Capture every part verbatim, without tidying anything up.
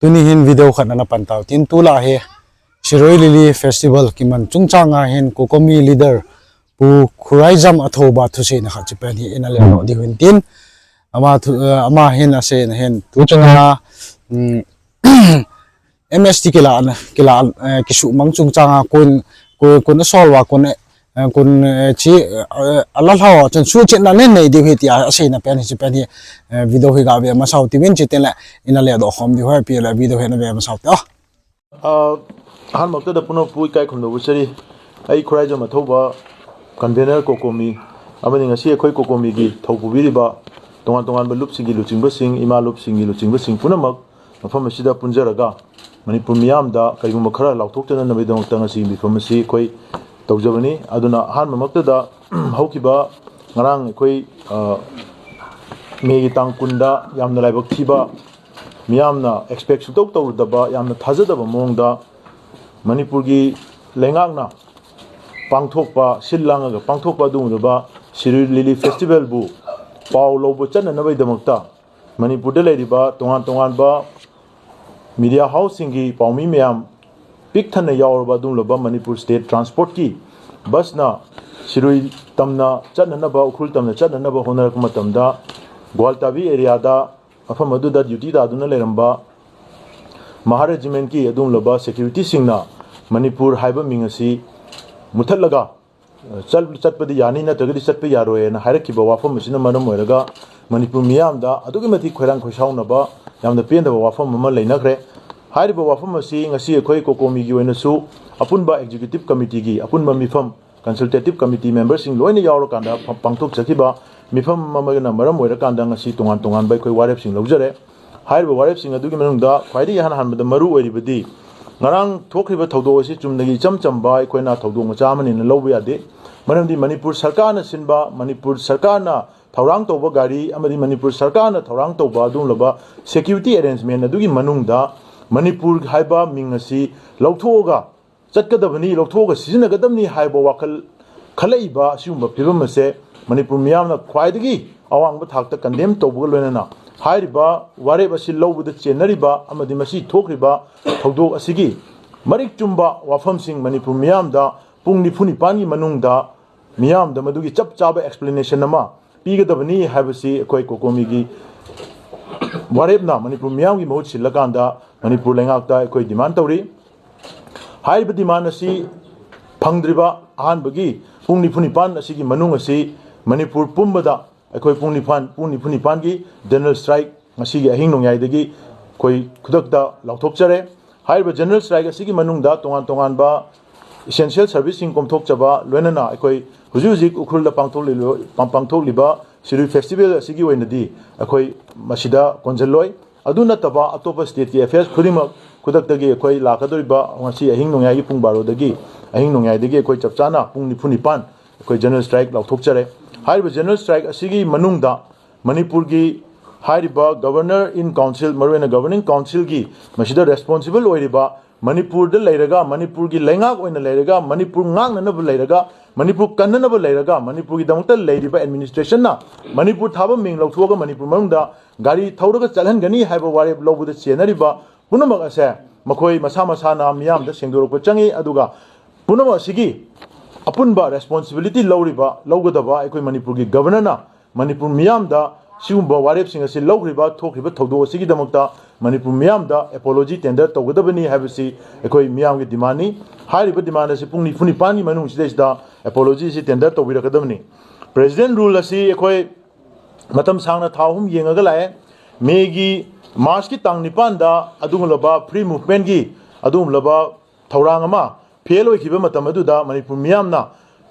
Tuni hin video khat ana pan tau tin, tulai hi Shirui Lily Festival kiman chungchang a hin COCOMI leader Pu Khuraijam Athouba thuseina khat chu pen hi ina leno di hin tin. Ama thu, eh, ama hin aseina hin tu chunga, mm, M S T kila, kila, eh, kisumang chungchang a kun, kun, kun asolva kun, eh, kun, eh, chi, eh, ala lhao chun suchetna nei nei di hi tia aseina pen hi chu pen hi, eh, video hi ga ve masau ti vin chi tin le ina le do khom di hoi pi le video hi na ve masau te. Ah, ahanmukta da puno pu ikai khum do bu seri. Ai Khuraijam Athouba convener COCOMI. Amani ngasi akhoi COCOMI gi thou pu biri ba. Tongan tongan ba lup sing gi luching ba sing, ima lup sing gi luching ba sing punamak. Mafam asida punjaraga. Manipur miyam da kai gum ba khara lau thok tena na be dong tang asi mifam asi akhoi tau jabani. Aduna ahanmukta da hau ki ba ngarang akhoi, ah, May gi tang kun da yamna lai bak thi ba. Miyamna expect sutau tau da ba, yamna thaja da ba mong da, Manipur gi leingakna pangthok pa, sil langa ga pangthok pa dung da ba, Shirui Lily Festival bu, pau lo bu chan na bai da mak ta, Manipur da lei di ba, tongan tongan ba, media house sing gi pau mi miyam, pik than na yau ba dung lo ba, Manipur State Transport ki, bus na, Shirui tamna, chan na ba, Ukhrul tamna, chan na ba, honar kuma tam da, Gwaltabi area da, Mafam adu da duty da aduna leiramba Mahar Regiment ki adung laba security singna Manipur haiba ming asi muthat laga, eh, chat, chatpadi yani na tagadi chatpa yaroi na haira kiba wafam asina manam oiraga Manipur miyam da adugi mati khoirang khoisau na ba yamda pen da wafam ama leina kre. Hairiba wafam asi ngasi akhoi COCOMI gi oina su apunba executive committee gi apunba mifam Consultative Committee member sing loina yaura kanda pangthok chaki ba mifam mamagana maram oira kanda ngasi tongan tongan bai khoi warep sing laujare. Hairiba warep sing adugi manungda khwaidi han han da maru oiri badi. Ngarang thokriba thaudo asi chumdagi cham cham bai khoina thaudo ngacha mani na lauba yade. Maramdi Manipur Sarkar na sinba, Manipur Sarkar na thaurang tauba gari, amadi Manipur Sarkar na thaurang tauba adung laba security arrangement adugi manungda Manipur haiba ming asi lauthoga Chatkadabani, lauthoga sijinagadabani haiba wakhal khalaiba, siumba phibam ase, Manipur miyamna khwaidagi awangba thakta condemn taubaga loinana. Hairiba, warep asi laubada chennariba, amadi masi thokriba, thaudo asigi. Marik chumba, wafam sing Manipur miyamda, pung nifu nipan gi manungda, miyamda madugi chap chaba explanation ama, pigadabani haibasi akhoi COCOMI gi warepna Manipur miyam gi mahut silakanda Manipur leingakta akhoi demand tauri. Haiba demand asi phangdriba ahanbagi pung nifu nipan asigi manung asi Manipur pumbada akhoi pung nipan, pung nifu nipan gi general strike Ngasigi ahing nungyaidagi khoi khudakta lauthok chare. Haiba general strike asigi manungda tongan tongan ba essential service sing komthok chaba loinana akhoi huju huji Ukhrul da pangthok li, pang, pangthok liba Shirui Festival asigi oinadi akhoi masida konjal loi. Adu nataba atopa state ki affairs khudima khudaktagi akhoi lakadoriba ngasi ahing nungyai pung baro dagi ahing nungyaidagi akhoi chapchana pung nifu nipan akhoi general strike lauthok chare. Haiba general strike asigi manungda Manipur gi hairiba Governor in Council, maruina Governing Council gi, masida responsible oiriba, Manipur da leiraga, Manipur gi leingak oina leiraga, Manipur ngaknanaba leiraga, Manipur kannanaba leiraga, Manipur gi damakta leiriba administration na, Manipur thaba ming lauthoga Manipur manungda gari thauraga chalhangani haiba warep laubada chennariba, punamak ase, makhoi masa masana miyamda sengdorokpa changi, aduga punamak asigi apunba responsibility lauriba, laugadaba, akhoi Manipur gi Governor na, Manipur miyamda sigumba warep sing asi laukriba, thokriba thaudo asigi damakta Manipur miyamda apology tender taugadabani haibasi akhoi miyam gi demand ni. Hairiba demand asi pung nifu nipan gi manung sida sida apology si tender taubirakadabani. President rule asi akhoi matam sangna tha ahum yengaga lai. May gi March ki tang nipan da adung laba free movement gi adung laba thaurang ama fail oikhiba matam aduda Manipur miyamna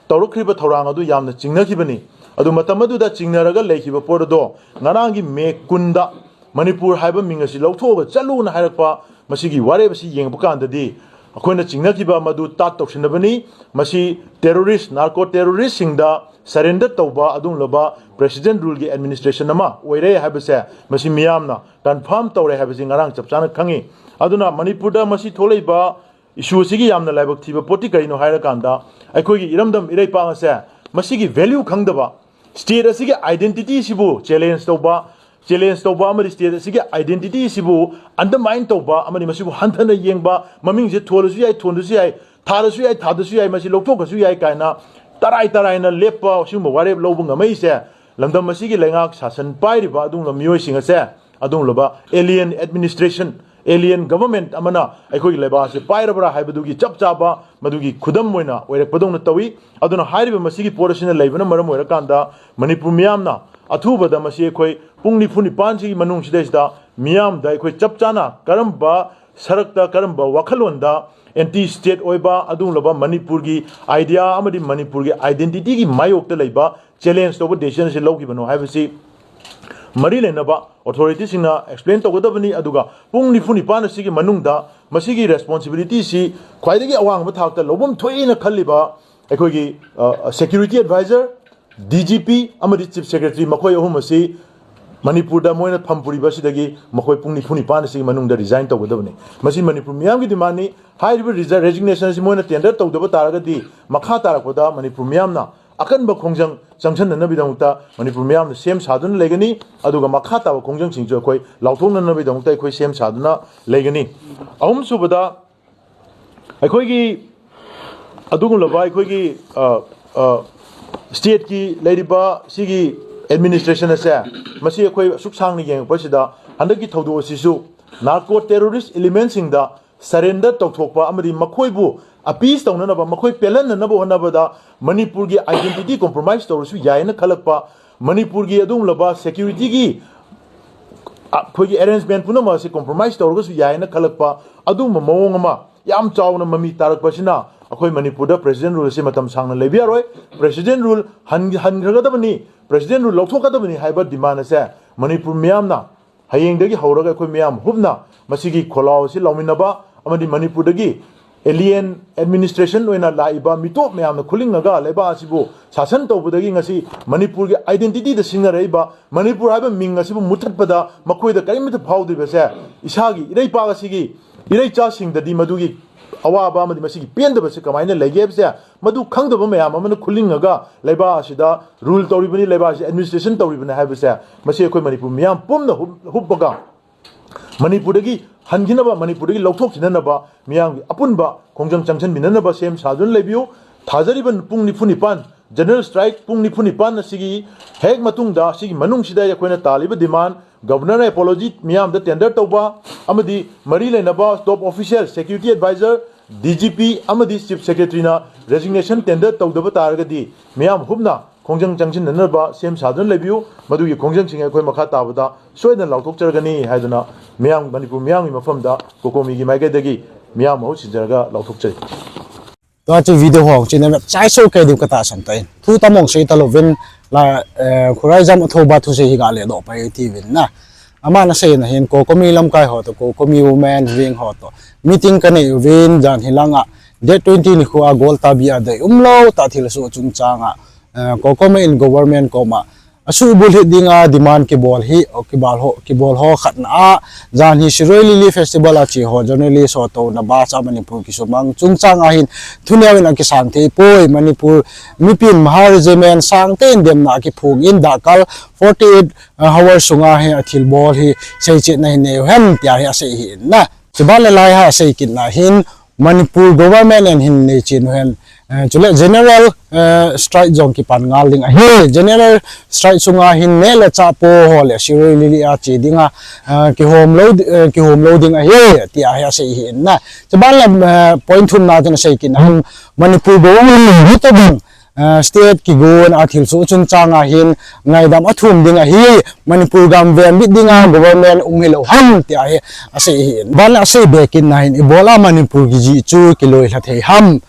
taurukhriba thaurang adu yamna chingnakhibani. Adu matam aduda chingnaraga leikhiba por adu ngarang gi May kun da Manipur haiba ming asi lauthoga chaluna hairakpa masigi warep asi yengba kandadi akhoina chingnakhiba madu tat tausinabani. Masi terrorist, narco terrorist singda surrender tauba adung laba president rule gi administration ama oire haibase masi miyamna confirm taure haibasi ngarang chapchana khangi. Aduna Manipur da masi tholeiba issue asigi yamna laibak thiba poti karino hairakanda, akhoi gi iramdam ireipang ase, masigi value khangdaba, state asigi identity sibu challenge tauba, challenge ꯇꯧꯕ ꯑꯃꯗꯤ state ꯑꯁꯤꯒꯤ identity ꯑꯁꯤꯕꯨ undermine ꯇꯧꯕ ꯑꯃꯗꯤ ꯃꯁꯤꯕꯨ ꯍꯟꯊꯅ ꯌꯦꯡꯕ, ꯃꯃꯤꯡꯁꯦ ꯊꯣꯜꯂꯁꯨ ꯌꯥꯏ, ꯊꯣꯟꯗ꯭ꯔꯁꯨ ꯌꯥꯏ, ꯊꯥꯔꯁꯨ ꯌꯥꯏ, ꯊꯥꯗ꯭ꯔꯁꯨ ꯌꯥꯏ, ꯃꯁꯤ ꯂꯧꯊꯣꯛꯈ꯭ꯔꯁꯨ ꯌꯥꯏ ꯀꯥꯏꯅ ꯇꯔꯥꯏ ꯇꯔꯥꯏꯅ ꯂꯦꯞꯄ, ꯁꯤꯒꯨꯝꯕ ꯋꯥꯔꯦꯞ ꯂꯧꯕ ꯉꯝꯃꯛꯏꯁꯦ ꯂꯝꯗꯝ ꯑꯁꯤꯒꯤ ꯂꯩꯉꯥꯛ ꯁꯥꯁꯟ ꯄꯥꯏꯔꯤꯕ ꯑꯗꯨꯒꯨꯝꯂꯕ ꯃꯤꯑꯣꯏꯁꯤꯡ ꯑꯁꯦ, ꯑꯗꯨꯒꯨꯝꯂꯕ alien administration, alien government ꯑꯃꯅ ꯑꯩꯈꯣꯏꯒꯤ ꯂꯩꯕꯥꯛ ꯑꯁꯤ ꯄꯥꯏꯔꯕ꯭ꯔꯥ ꯍꯥꯏꯕꯗꯨꯒꯤ ꯆꯞ ꯆꯥꯕ ꯃꯗꯨꯒꯤ ꯈꯨꯗꯝ ꯑꯣꯏꯅ ꯑꯣꯏꯔꯛꯄꯗꯧꯅ ꯇꯧꯏ꯫ ꯑꯗꯨꯅ ꯍꯥꯏꯔꯤꯕ ꯃꯁꯤꯒꯤ ꯄꯣꯠ ꯑꯁꯤꯅ ꯂꯩꯕꯅ ꯃꯔꯝ ꯑꯣꯏꯔꯀꯥꯟꯗ ꯃꯅꯤꯄꯨꯔ ꯃꯤꯌꯥꯝꯅ ꯑꯊꯨꯕꯗ ꯃꯁꯤ ꯑꯩꯈꯣꯏ ꯄꯨꯡ ꯅꯤꯐꯨ ꯅꯤꯄꯥꯟꯁꯤꯒꯤ ꯃꯅꯨꯡꯁꯤꯗꯩꯁꯤꯗ ꯃꯤꯌꯥꯝꯗ ꯑꯩꯈꯣꯏ ꯆꯞ ꯆꯥꯅ ꯀꯔꯝꯕ ꯁꯔꯛꯇ, ꯀꯔꯝꯕ ꯋꯥꯈꯜꯂꯣꯟꯗ anti state ꯑꯣꯏꯕ ꯑꯗꯨꯒꯨꯝꯂꯕ ꯃꯅꯤꯄꯨꯔꯒꯤ idea ꯑꯃꯗꯤ ꯃꯅꯤꯄꯨꯔꯒꯤ identityꯒꯤ ꯃꯥꯌꯣꯛꯇ ꯂꯩꯕ challenge ꯇꯧꯕ decision ꯑꯁꯤ ꯂꯧꯈꯤꯕꯅꯣ ꯍꯥꯏꯕꯁꯤ ꯃꯔꯤ ꯂꯩꯅꯕ authorityꯁꯤꯡꯅ explain ꯇꯧꯒꯗꯕꯅꯤ꯫ ꯑꯗꯨꯒ ꯄꯨꯡ ꯅꯤꯐꯨ ꯅꯤꯄꯥꯟ ꯑꯁꯤꯒꯤ ꯃꯅꯨꯡꯗ ꯃꯁꯤꯒꯤ responsibilityꯁꯤ ꯈ꯭ꯋꯥꯏꯗꯒꯤ ꯑꯋꯥꯡꯕ ꯊꯥꯛꯇ ꯂꯧꯐꯝ ꯊꯣꯛꯏꯅ ꯈꯜꯂꯤꯕ ꯑꯩꯈꯣꯏꯒꯤ, ꯑ, security advisor, DGP ꯑꯃꯗꯤ Chief Secretary, ꯃꯈꯣꯏ ꯑꯍꯨꯝ ꯑꯁꯤ ꯃꯅꯤꯄꯨꯔꯗ ꯃꯣꯏꯅ ꯐꯝ ꯄꯨꯔꯤꯕ ꯑꯁꯤꯗꯒꯤ ꯃꯈꯣꯏ ꯄꯨꯡ ꯅꯤꯐꯨ ꯅꯤꯄꯥꯟ ꯑꯁꯤꯒꯤ ꯃꯅꯨꯡꯗ resign ꯇꯧꯒꯗꯕꯅꯤ꯫ ꯃꯁꯤ ꯃꯅꯤꯄꯨꯔ ꯃꯤꯌꯥꯝꯒꯤ demandꯅꯤ꯫ ꯍꯥꯏꯔꯤꯕ ꯔꯤꯖ-, resignation ꯑꯁꯤ ꯃꯣꯏꯅ tender ꯇꯧꯗꯕ ꯇꯥꯔꯒꯗꯤ ꯃꯈꯥ ꯇꯥꯔꯛꯄꯗ ꯃꯅꯤꯄꯨꯔ ꯃꯤꯌꯥꯝꯅ ꯑꯀꯟꯕ ꯈꯣꯡꯖꯪ ꯆꯪꯁꯤꯟꯅꯅꯕꯒꯤꯗꯃꯛꯇ ꯃꯅꯤꯄꯨꯔ ꯃꯤꯌꯥꯝꯅ ꯁꯦꯝ ꯁꯥꯗꯨꯅ ꯂꯩꯒꯅꯤ꯫ ꯑꯗꯨꯒ ꯃꯈꯥ ꯇꯥꯕ ꯈꯣꯡꯖꯪꯁꯤꯡꯁꯨ ꯑꯩꯈꯣꯏ ꯂꯥꯎꯊꯣꯛꯅꯅꯕꯒꯤꯗꯃꯛꯇ ꯑꯩꯈꯣꯏ ꯁꯦꯝ ꯁꯥꯗꯨꯅ ꯂꯩꯒꯅꯤ꯫ ꯑꯍꯨꯝꯁꯨꯕꯗ, ꯑꯩꯈꯣꯏꯒꯤ ꯑꯗꯨꯒꯨꯝꯂꯕ ꯑꯩꯈꯣꯏꯒꯤ, ꯑ, ꯑ, stateꯀꯤ ꯂꯩꯔꯤꯕ ꯁꯤꯒꯤ administration ꯑꯁꯦ, ꯃꯁꯤ ꯑꯩꯈꯣꯏ ꯑꯁꯨꯛ ꯁꯥꯡꯅ ꯌꯦꯡꯉꯛꯄꯁꯤꯗ ꯍꯟꯗꯛꯀꯤ ꯊꯧꯗꯣꯛ ꯑꯁꯤꯁꯨ narco terrorist elementꯁꯤꯡꯗ surrender ꯇꯧꯊꯣꯛꯄ ꯑꯃꯗꯤ ꯃꯈꯣꯏꯕꯨ appease ꯇꯧꯅꯅꯕ, ꯃꯈꯣꯏ ꯄꯦꯜꯍꯟꯅꯅꯕ ꯍꯣꯠꯅꯕꯗ ꯃꯅꯤꯄꯨꯔꯒꯤ identity compromise ꯇꯧꯔꯁꯨ ꯌꯥꯏꯅ ꯈꯜꯂꯛꯄ, ꯃꯅꯤꯄꯨꯔꯒꯤ ꯑꯗꯨꯒꯨꯝꯂꯕ securityꯒꯤ ꯑꯩꯈꯣꯏꯒꯤ arrangement ꯄꯨꯝꯅꯃꯛ ꯑꯁꯤ compromise ꯇꯧꯔꯒꯁꯨ ꯌꯥꯏꯅ ꯈꯜꯂꯛꯄ ꯑꯗꯨꯒꯨꯝꯕ ꯃꯑꯣꯡ ꯑꯃ ꯌꯥꯝ ꯆꯥꯎꯅ ꯃꯃꯤ ꯇꯥꯔꯛꯄꯁꯤꯅ ꯑꯩꯈꯣꯏ ꯃꯅꯤꯄꯨꯔꯗ President Rule ꯑꯁꯤ ꯃꯇꯝ ꯁꯥꯡꯅ ꯂꯩꯕ ꯌꯥꯔꯣꯏ꯫ President Rule ꯍꯟ-, ꯍꯟꯈ꯭ꯔꯒꯗꯕꯅꯤ, President Rule ꯂꯧꯊꯣꯛꯀꯗꯕꯅꯤ ꯍꯥꯏꯕ demand ꯑꯁꯦ ꯃꯅꯤꯄꯨꯔ ꯃꯤꯌꯥꯝꯅ ꯍꯌꯦꯡꯗꯒꯤ ꯍꯧꯔꯒ ꯑꯩꯈꯣꯏ ꯃꯤꯌꯥꯝ ꯍꯨꯞꯅ ꯃꯁꯤꯒꯤ ꯈꯣꯜꯂꯥꯎ ꯑꯁꯤ ꯂꯥꯎꯃꯤꯟꯅꯕ ꯑꯃꯗꯤ ꯃꯅꯤꯄꯨꯔꯗꯒꯤ alien administration ꯑꯣꯏꯅ ꯂꯥꯛꯏꯕ ꯃꯤꯇꯣꯞ ꯃꯌꯥꯝꯅ ꯈꯨꯂꯤꯡꯉꯒ ꯂꯩꯕꯥꯛ ꯑꯁꯤꯕꯨ ꯁꯥꯁꯟ ꯇꯧꯕꯗꯒꯤ ꯉꯁꯤ ꯃꯅꯤꯄꯨꯔꯒꯤ identityꯗ ꯁꯤꯡꯅꯔꯛꯏꯕ ꯃꯅꯤꯄꯨꯔ ꯍꯥꯏꯕ ꯃꯤꯡ ꯑꯁꯤꯕꯨ ꯃꯨꯠꯊꯠꯄꯗ ꯃꯈꯣꯏꯗ ꯀꯔꯤꯃꯠꯇ ꯐꯥꯎꯗ꯭ꯔꯤꯕꯁꯦ ꯏꯁꯥꯒꯤ ꯏꯔꯩꯄꯥꯛ ꯑꯁꯤꯒꯤ ꯏꯔꯩꯆꯥꯁꯤꯡꯗꯗꯤ ꯃꯗꯨꯒꯤ ꯑꯋꯥꯕ ꯑꯃꯗꯤ ꯃꯁꯤꯒꯤ ꯄꯦꯟꯗꯕꯁꯤ ꯀꯃꯥꯏꯅ ꯂꯩꯒꯦ ꯍꯥꯏꯕꯁꯦ ꯃꯗꯨ ꯈꯪꯗꯕ ꯃꯌꯥꯝ ꯑꯃꯅ ꯈꯨꯂꯤꯡꯉꯒ ꯂꯩꯕꯥꯛ ꯑꯁꯤꯗ rule ꯇꯧꯔꯤꯕꯅꯤ, ꯂꯩꯕꯥꯛ ꯑꯁꯤ administration ꯇꯧꯔꯤꯕꯅꯤ ꯍꯥꯏꯕꯁꯦ ꯃꯁꯤ ꯑꯩꯈꯣꯏ ꯃꯅꯤꯄꯨꯔ ꯃꯤꯌꯥꯝ ꯄꯨꯝꯅ ꯍꯨꯞ-, ꯍꯨꯞꯄꯒ ꯃꯅꯤꯄꯨꯔꯗꯒꯤ ꯍꯟꯈꯤꯅꯕ, ꯃꯅꯤꯄꯨꯔꯗꯒꯤ ꯂꯧꯊꯣꯛꯈꯤꯅꯅꯕ ꯃꯤꯌꯥꯝꯒꯤ ꯑꯄꯨꯟꯕ ꯈꯣꯡꯖꯪ ꯆꯪꯁꯤꯟꯃꯤꯟꯅꯅꯕ ꯁꯦꯝ ꯁꯥꯗꯨꯅ ꯂꯩꯕꯤꯌꯨ꯫ ꯊꯥꯖꯔꯤꯕ ꯄꯨꯡ ꯅꯤꯐꯨ ꯅꯤꯄꯥꯟ, general strike ꯄꯨꯡ ꯅꯤꯐꯨ ꯅꯤꯄꯥꯟ ꯑꯁꯤꯒꯤ ꯍꯦꯛ ꯃꯇꯨꯡꯗ, ꯑꯁꯤꯒꯤ ꯃꯅꯨꯡꯁꯤꯗ ꯑꯩꯈꯣꯏꯅ ꯇꯥꯜꯂꯤꯕ demand, Governorꯅ apology ꯃꯤꯌꯥꯝꯗ tender ꯇꯧꯕ ꯑꯃꯗꯤ ꯃꯔꯤ ꯂꯩꯅꯕ top official, security advisor, DGP ꯑꯃꯗꯤ Chief Secretaryꯅ resignation tender ꯇꯧꯗꯕ ꯇꯥꯔꯒꯗꯤ ꯃꯤꯌꯥꯝ ꯍꯨꯞꯅ ꯈꯣꯡꯖꯪ ꯆꯪꯁꯤꯟꯅꯅꯕ ꯁꯦꯝ ꯁꯥꯗꯨꯅ ꯂꯩꯕꯤꯌꯨ꯫ ꯃꯗꯨꯒꯤ ꯈꯣꯡꯖꯪꯁꯤꯡ ꯑꯩꯈꯣꯏ ꯃꯈꯥ ꯇꯥꯕꯗ ꯁꯣꯏꯗꯅ ꯂꯥꯎꯊꯣꯛꯆꯔꯒꯅꯤ ꯍꯥꯏꯗꯨꯅ ꯃꯤꯌꯥꯝ, ꯃꯅꯤꯄꯨꯔ ꯃꯤꯌꯥꯝꯒꯤ ꯃꯐꯝꯗ COCOMIꯒꯤ ꯃꯥꯏꯀꯩꯗꯒꯤ ꯃꯤꯌꯥꯝ ꯃꯍꯨꯠ ꯁꯤꯟꯖꯔꯒ ꯂꯥꯎꯊꯣꯛꯆꯔꯤ꯫ Tua chu video hong china website so kai dim kata san tai. Thu tamong sei talo vin la, eh, khurai jam atho ba thu sei hi ga le do pai ti vin na. Amana seina hin COCOMI lamkai ho to, COCOMI women wing ho to meeting kanei uvin jan hilanga date twenty nikho a Gwaltabi a dei umlou tah thilsoh chungchanga, eh, COCOMI in government koma asubulhit dinga demand kibol hi, o kibol ho, kibol ho khatna a, jan hi Shirui Lily Festival a che ho journalist ho touna bus a Manipur kisumang chungchanga hin thuneo in akisang thei poi. Manipur mipin Mahar Regiment sangtah in demna akiphong in dahkal forty eight hours sunga hi athilbol hi seichetna hi nei uhen tia hi asei hi in na. Chuban le lai ha asei kitna hin Manipur government in hin nei chen uhen, eh, chule general, eh, strike jong kipan ngal ding ahi. General strike sunga hin neh le chah po ho le Shirui Lily a che dinga, eh, kihom lou di-, eh, kihom lou ding ahi tia hi asei hi in na. Chuban le, eh, point thumna chun asei kitna hin Manipur government in hitobang eh, state kigon a thilsoh chungchanga hin ngaidam athum ding ahi, Manipur gam venbit dinga government um hilou ham tia hi asei hi. Ban asei be kitna hin ibola Manipur kijih chu kiloilha thei ham.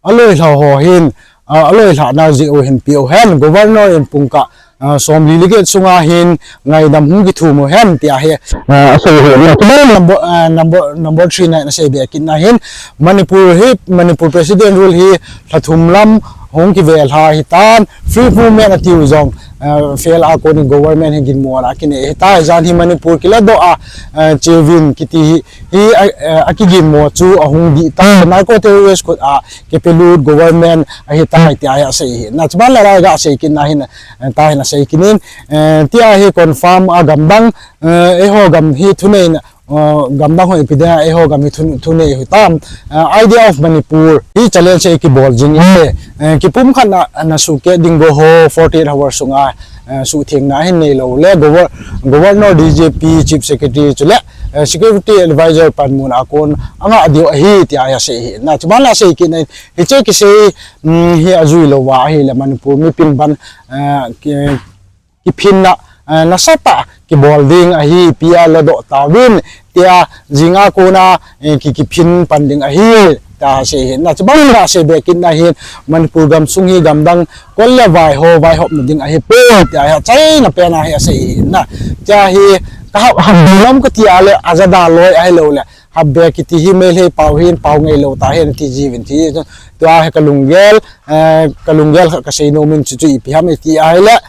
Aloilha ho hin, ah, aloilhana jeh u hin peuhen, governor in pungkah, ah, somli le get sunga hin ngaidam hung kithum uhen tia hi, ah, asei hi. Number, ah, number, number three na asei be kitna hin Manipur hi, Manipur President Rule hi lha thum lam hung kivel ha hitan, free movement atiu jong, uh, fail a konin government hi ginmo na kinei ahitai. Jan hi Manipur kiladoh a, uh, cheuvin kiti hi, hi, uh, uh, akiginmo chu ahung dih tai. Narco terrorist khut a kipelut government ahitai tia hi asei ahi. Na chuban le lai gasei kit na hin, uh, tia hin asei kit in, uh, tia hi confirm a gamdang, uh, eiho gam hi thuneina, uh, gamdang ho ipi dinga eiho gam hi thu, thunei hitam, uh, Idea of Manipur hi challenge hi kibol jing e, uh, kipumkhat na, na sukeh ding go ho forty-eight hours sunga, uh, suhthengna ahin neilou le, Gover-, Governor, D G P, Chief Secretary chule, uh, Security Advisor panmun a kon anga diu ahi tia hi asei ahi. Na chuban le asei kit na hiche kisei, um, hi ajui louva ahile Manipur mipin ban, uh, ki, kiphinna, eh, nasatah kibol ding ahi, ipi a ladoh tauvin, tia jinga kona, eh, ki, kiphin pan ding ahi, tia asei ahi. Na chuban le asei be kit na hin, Manipur gamsung hi gamdang kol le vai ho vaihopna ding ahipoi, tia hi achaina pen a hi asei ahi. Na, tia hi kahap, hap lam kati a le, ajada loi ahilou le, hap be kiti hi Meitei pau hin, pau ngailou ta hin, ti jiuvin ti. Tua hi kalunggel, eh, kalunggel khat kasei nom in chu chu ipi ham iti ahile,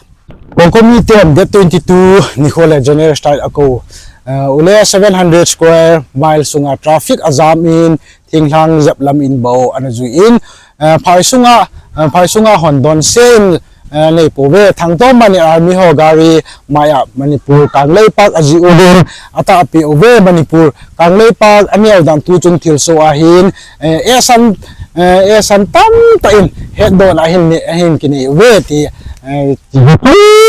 COCOMI ten date twenty-two nikho le General Strike akou. Uh, ule seven hundred square mile sunga traffic ajam in, thinglhang jep lam in bou ana jui in, uh, phai sunga, uh, phai sunga hondon sen, uh, neipouve, Thangtom mani army ho gari maiya Manipur Kangleipak ajih uvin, atahpeh uve Manipur Kangleipak aneo dan tuchung thilsoh ahin, eh, esan, eh, esan tamtah in hetdohna ahin, ahin kinei uve ti, eh,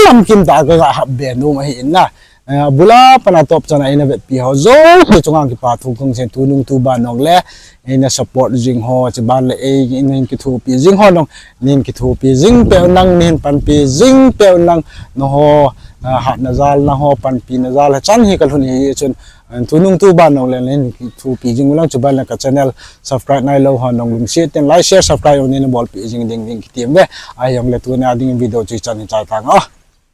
lam kim tah a kaga hap be nom ahi in na. Eh, abul a pat a topchan a eina vetpi ho jouse chunga kipa thu kong seiyin, tunung tuban nong le, eina support jing ho, chuban le ei, eina kithopi jing ho nong, nin kithopi jing peh nang, nin panpi jing peh nang, nangho, ah, hatna jal, nangho panpina jal, chan hi kalhun hi chun, Tunung tuban nong le nin kithopi jing ulang, chuban le ka channel subscribe nailou ho nong lungset in like, share, subscribe jong neina bolpeh jing ding ding kitem ve. Ahijongle tuni a ding video chu hichan hi chai tang o.